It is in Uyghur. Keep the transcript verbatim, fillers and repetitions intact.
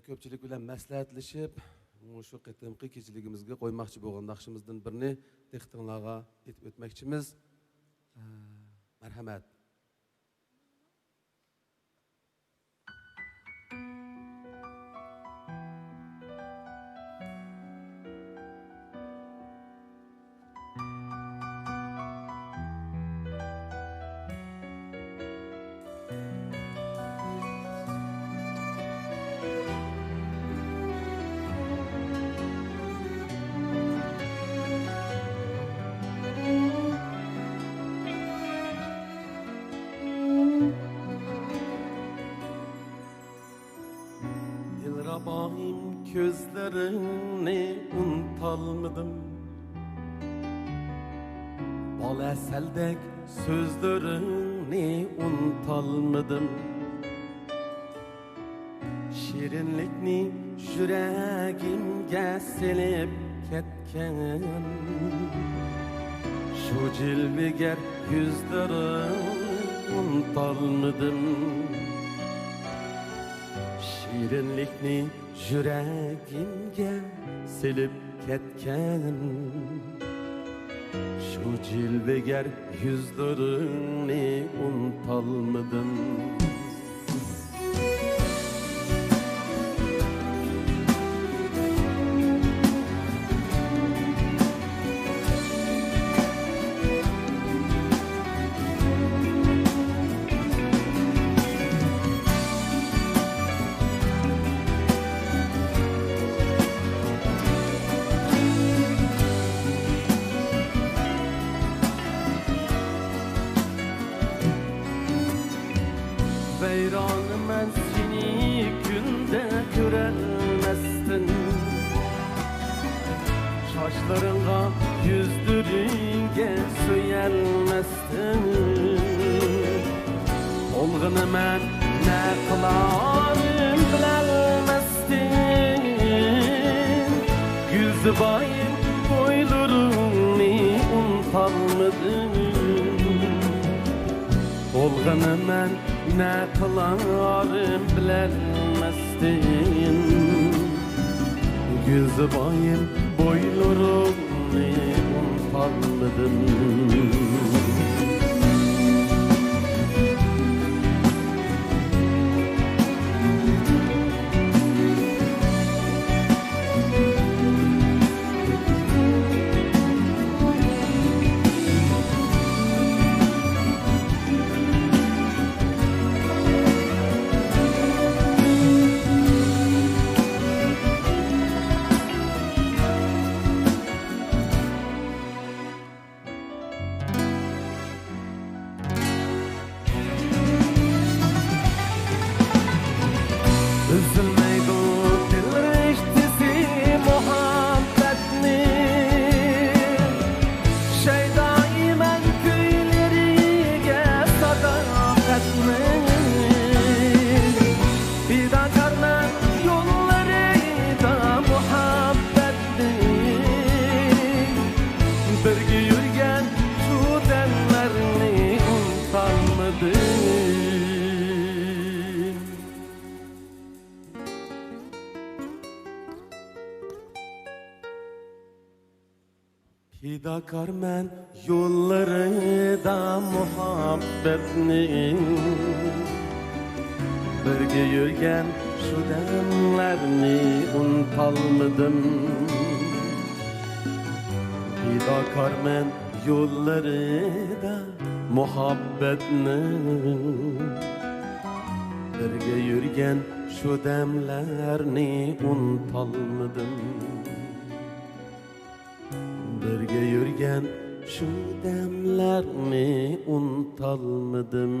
كۆپچىلىك بىلەن مەسلىھەتلىشىپ، مۇشۇ قېتىمقى كېچىلىكىمىزگە قويماقچى بولغان ناخشىمىزدىن بىرنى دىققىتىڭلارغا ئېيتىپ ئۆتمەكچىمىز. ئە، مەرھەمەت. دىلرەبايىم، كۆزلىرىڭنى ئۇنتالمىدىم. بال ئەسەلدەك سۆزلىرىڭنى ئۇنتالمىدىم. شېرىنلىكنى يۈرەگىمگە سېلىپ كەتكەن شۇ جىلۋىگەر يۈزلىرىڭنى ئۇنتالمىدىم. شېرىنلىكنى يۈرەگىمگە سېلىپ كەتكەن شۇ جىلۋىگەر يۈزلىرىڭنى ئۇنتالمىدىم. ۋەيرانمەن سېنى كۈندە كۆرەلمەستىن، چاچلىرىڭغا، يۈزلىرىڭگە سۆيەلمەستىن، تولغىنىمەن نە قىلارىم بىلەلمەستىن، گۈلزىبايىم بويلىرىڭنى ئۇنتالمىدىم. تولغىنىمەن نە قىلارىم بىلەلمەستىن، گۈلزىبايىم بويلىرىڭنى ئۇنتالمىدىم. ئۈزۈلمەيدۇ دىل رىشتىسى مۇھەببەتنى، شەيدايىمەن كۈيلىرىگە ساداقەتنى. پىداكارمەن يوللىرىدا مۇھەببەتنى، بىرگە يۈرگەن شۇ دەملەرنى ئۇنتالمىدىم. پىداكارمەن يوللىرىدا مۇھەببەتنىڭ، بىرگە يۈرگەن شۇ دەملەرنى ئۇنتالمىدىم. پىداكارمەن يوللىرىدا مۇھەببەتنىڭ، بىرگە يۈرگەن شۇ دەملەرنى ئۇنتالمىدىم. بىرگە يۈرگەن شۇ دەملەرنى ئۇنتالمىدىم.